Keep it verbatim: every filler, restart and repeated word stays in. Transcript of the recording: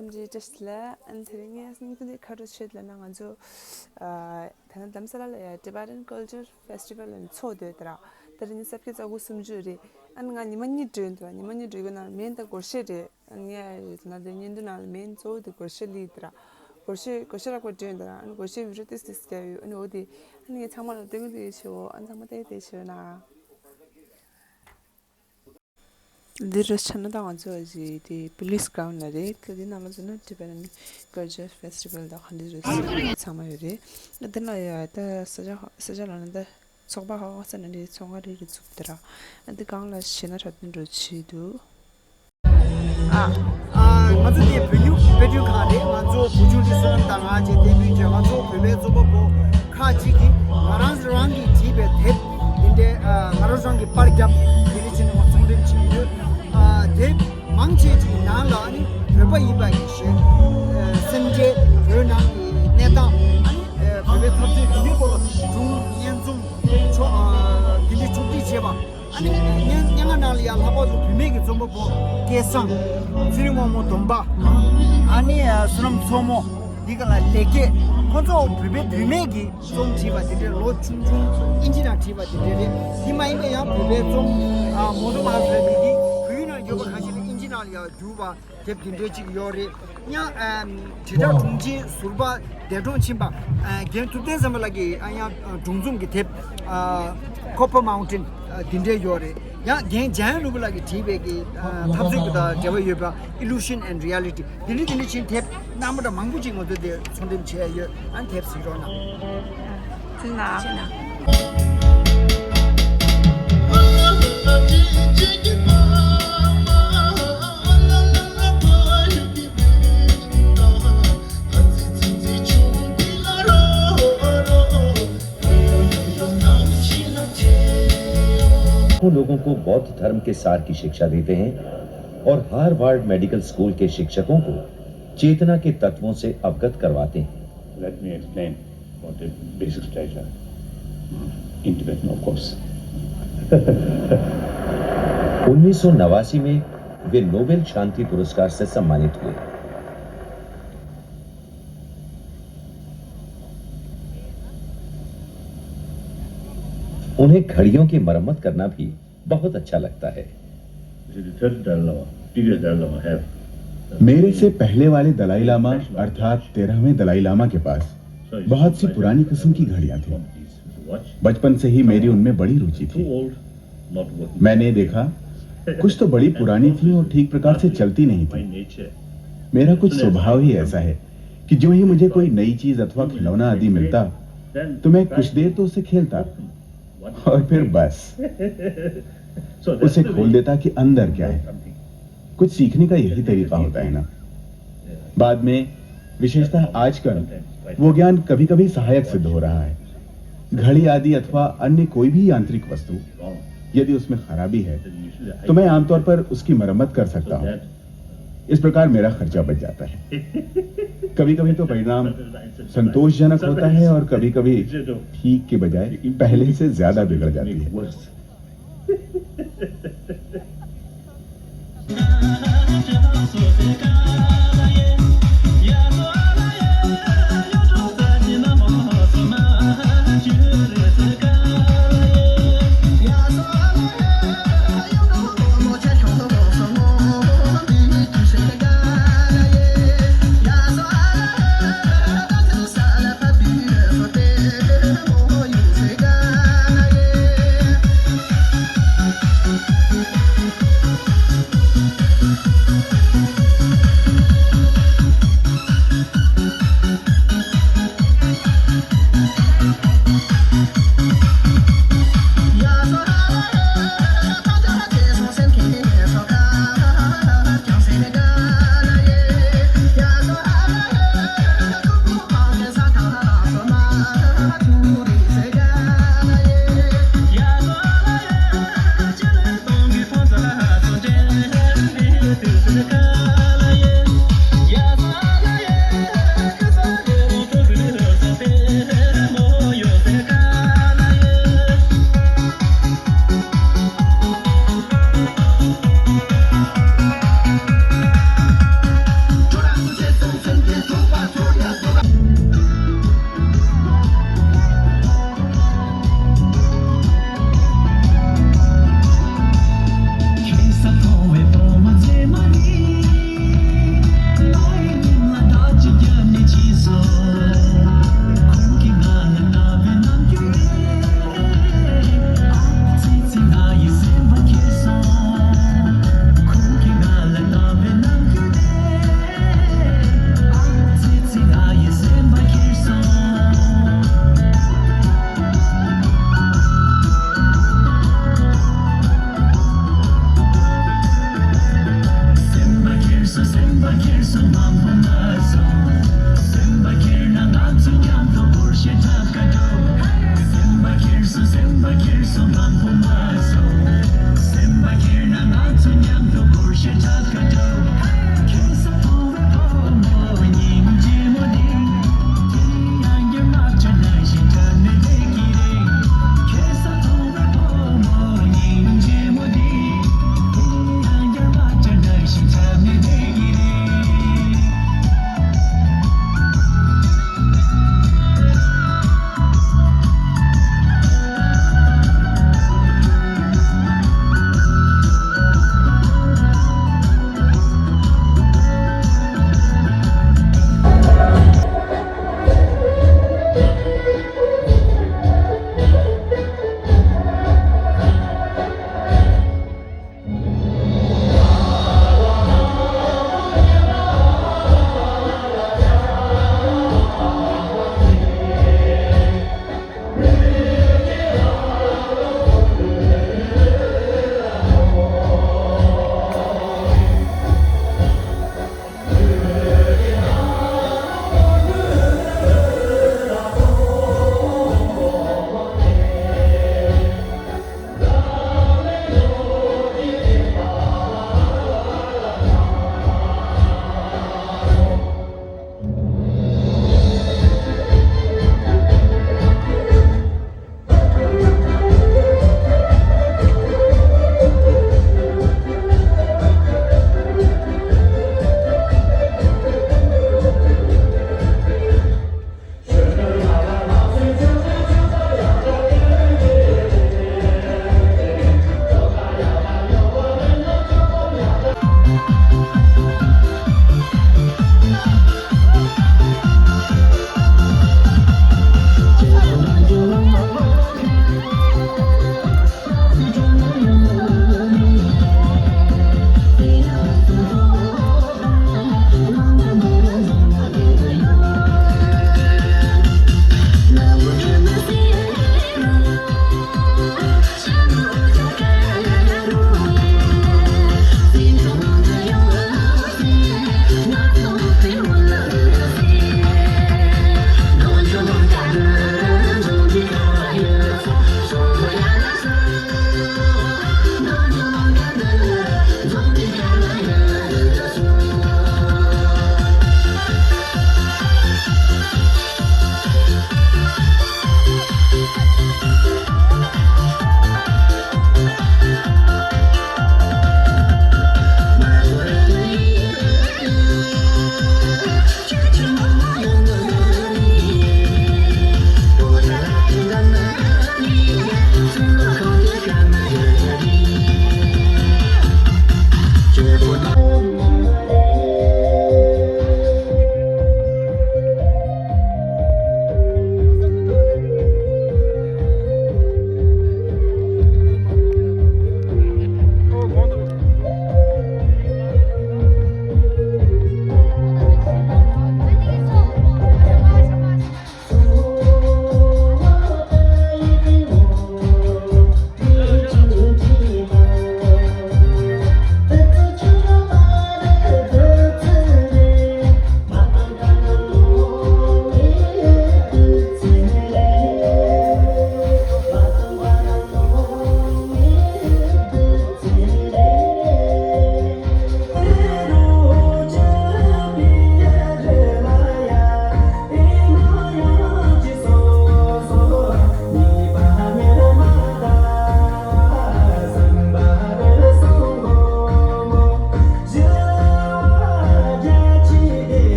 ཐམས་ཅད་བཀྲ་ཤིས་བདེ་ལེགས། ཨ་ནི་དེ་རིང་ངས་སྙིང་ཐུན་དེ་ག་རེ་བྱས་ལབ་ན། ང་ཚོ་ཨ་ད་ནི་དྷ་རམ་ས་ལ་ལ་ཡ་Tibetan Culture Festival ལ་ཚོགས་སྡོད་དེ་ར། དེ་རིང་ས་ཕྱི་ཚ་གུ་སུམ་ཅུ་རེད། ཨ་ནི་ང་ཉི་མ་གཉིས་འགྲོ་ཡིན་འདུག་ཉི་མ་གཉིས་འགྲོ་གི་ནང་མེན་ད་སྒོར་གཞས་རེད། ཨ་ནི་ངས་ད་ནི་དེ་བརྙན་ཐུང་ནང་ལ་མེན་གཙོ་བོ་དེ་སྒོར་གཞས་ལི་དེ་ར། སྒོར་གཞས་སྒོར་གཞས་རག་པ་འགྲོ་ཡིན་འདུག་ཨ་ནི་སྒོར་གཞས་བི་ཌིའོ་ཏིས་ཏིས་རྒྱག་ཡོད། ཨ་ནི་འོ་དེ་ཨ་ནི་ངས་ཚང་མ་ལ་སྟོན་གི་འདུག་ཡོད་ཆེ་བོ། ཨ་ནི་ཚང་མ་ལྟ་ཡི་དེ་ཆེ་བོ་ན། འདི་རུ་ཆ་ན་ད་ང་ཚོ་ཨ་ཅེ་དེ་police ground ལ་རེད། དེ་འདི་ནང་ལ་འཛུལ་ན་Tibetan Culture Festival དང་ག་འདྲ་རེད་ཚང་མ་ཡོད་རེད། འདི་ན་ཡ་ད་ས་ཆ་ས་ཆ་ལ་ན་ད་ཚོགས་པ་ཧ་ཧ་ས་ན་འདི་ཚོགས་པ་རེ་རེ་བཙུགས་དེ་ར། འདི་སྒང་ལ་ཤེས་ན་འཁྲབ་སྟོན་འགྲོ་བྱེད་འདུག་ཨ། ཨ། ང་ཚོ་དེ་བོད་ཡིག་དཔེ་སྐྲུན་ཁང་རེད། ང་ཚོ་བུ་ཆུང་འདི་བསོད་ནམས་དང་ང་བཅས་བསྟན་ཕུན་བཅས་ང་ཚོ་བོད་པའི་རྩོམ་པ་པོ་ཁག་ཅིག་གིས་ང་རང་རང་གིས་བྲིས་པའི་དེབ་འདི་འདྲའི་ཨ་ང་རང་རང་གིས་པར་བརྒྱབ་འདི་འདྲ་བྱས་ནས་ང་ཚོང་འགྲེམས་བྱེད་ཀྱི་ཡོད། ཨ། དེབ་མང་ཆེ་ཅིག་ནང་ལ་ནི་བོད་པ་ཡིན་པ་གི་ཞེས་ཨ་སེམས་ཁྲལ། བོད་ནང་གི་གནས་སྟངས། ཨ་ནི་ཨ་བོད་པའི་འཐབ་རྩོད་འདི་འདྲའི་སྐོར་ལ་སྒྲུང་སྙན་རྩོམ་ཕྱོགས་ཨ་འདི་འདྲའི་ཕྱོགས་སྒྲིག་བྱས་པ། ཨ་ནི་སྙན་སྙན་ངག་ནང་ལ་ཡང་ལྷག་པར་དུ་བུད་མེད་ཀྱི་རྩོམ་པ་པོ་སྐལ་བཟང་། ཚེ་རིང་དབང་མོ་སྡོམ་པ། ཨ་ནི་བསོད་ནམས་མཚོ་མོ། འདི་ག་ལ་ལེགས་སྐྱེས། ཁོང་ཚོ་བོད་པའི་བུད་མེད་ཀྱི་རྩོམ་བྲིས་པ་དེ་འདྲའི་ལོ་ཆུང་ཆུང་ཨིན་ཇི་ནང་བྲིས་པ་དེ་འདྲའི་རེད། དེ་མ་ཡིན་པའི་ཡང་བོད་པའི་རྩོམ་ཨ་མོ་ཊ་མ་ཟེར་བའི་འདི་བོད་ཡིག་ནང་ཡོད་པ་ཁ་ཤས་ལ་ཨིན་ཇི་ནང་ལ་ཡང་བསྒྱུར་བ། དེབ་འདི་འདྲའི་ཅིག་ཡོད་རེད། ཡང་ཨམ་དྲིལ་བསྒྲགས་དྲུང་ཆེ་ཟུར་པ་འདས་གྲོངས་ཕྱིན་པ་ཨ་རྒན་ཐུབ་བསྟན་བསམ་འཕེལ་ལགས་ཀྱི་ཨ་ཡང་སྒྲུང་རྩོམ་གྱི་དེབ་ཨ་Copper Mountain ཨ་འདི་འདྲའི་ཡོད་རེད། ཡང་རྒན་འཇམ་དབྱངས་ནོར་བུ་ལགས་ཀྱིས་བྲིས་པའི་གི་ཨ་འཐབ་རྩོད་ཀྱི་དང་འབྲེལ་བ་ཡོད་པ་Illusion and Reality འདི་འདྲའི་འདི་འདྲའི་ཅིག་དེབ་རྣམ་པ་འདྲ་མང་པོ་ཅིག་ང་ཚོ་དེ་ཚོང་འགྲེམས་བྱས་ཡོད། ཨ་དེབ་གཟིགས་རོགས་གནང་། ཚུལ་ན། लाखों लोगों को बौद्ध धर्म के सार की शिक्षा देते हैं और हार्वर्ड मेडिकल स्कूल के शिक्षकों को चेतना के तत्वों से अवगत करवाते हैं। Let me explain what is basic pleasure in Tibetan, of course. उन्नीस सौ नवासी में वे नोबेल शांति पुरस्कार से सम्मानित हुए। उन्हें घड़ियों की मरम्मत करना भी बहुत अच्छा लगता है। मेरे से पहले वाले दलाई लामा अर्थात तेरहवें दलाई लामा के पास बहुत सी पुरानी किस्म की घड़ियां थीं। बचपन से ही मेरी उनमें बड़ी रुचि थी। मैंने देखा, कुछ तो बड़ी पुरानी थी और ठीक प्रकार से चलती नहीं थी। मेरा कुछ स्वभाव ही ऐसा है कि जो ही मुझे कोई नई चीज अथवा खिलौना आदि मिलता, तो मैं कुछ देर तो उसे खेलता, और फिर बस। उसे खोल देता कि अंदर क्या है। कुछ सीखने का यही तरीका होता है ना। बाद में, विशेषतः आजकल, वो ज्ञान कभी कभी सहायक सिद्ध हो रहा है। घड़ी आदि अथवा अन्य कोई भी यांत्रिक वस्तु, यदि उसमें खराबी है, तो मैं आमतौर पर उसकी मरम्मत कर सकता हूँ। इस प्रकार मेरा खर्चा बच जाता है। कभी कभी तो परिणाम संतोषजनक होता है और कभी कभी ठीक के बजाय पहले से ज्यादा बिगड़ जाती है।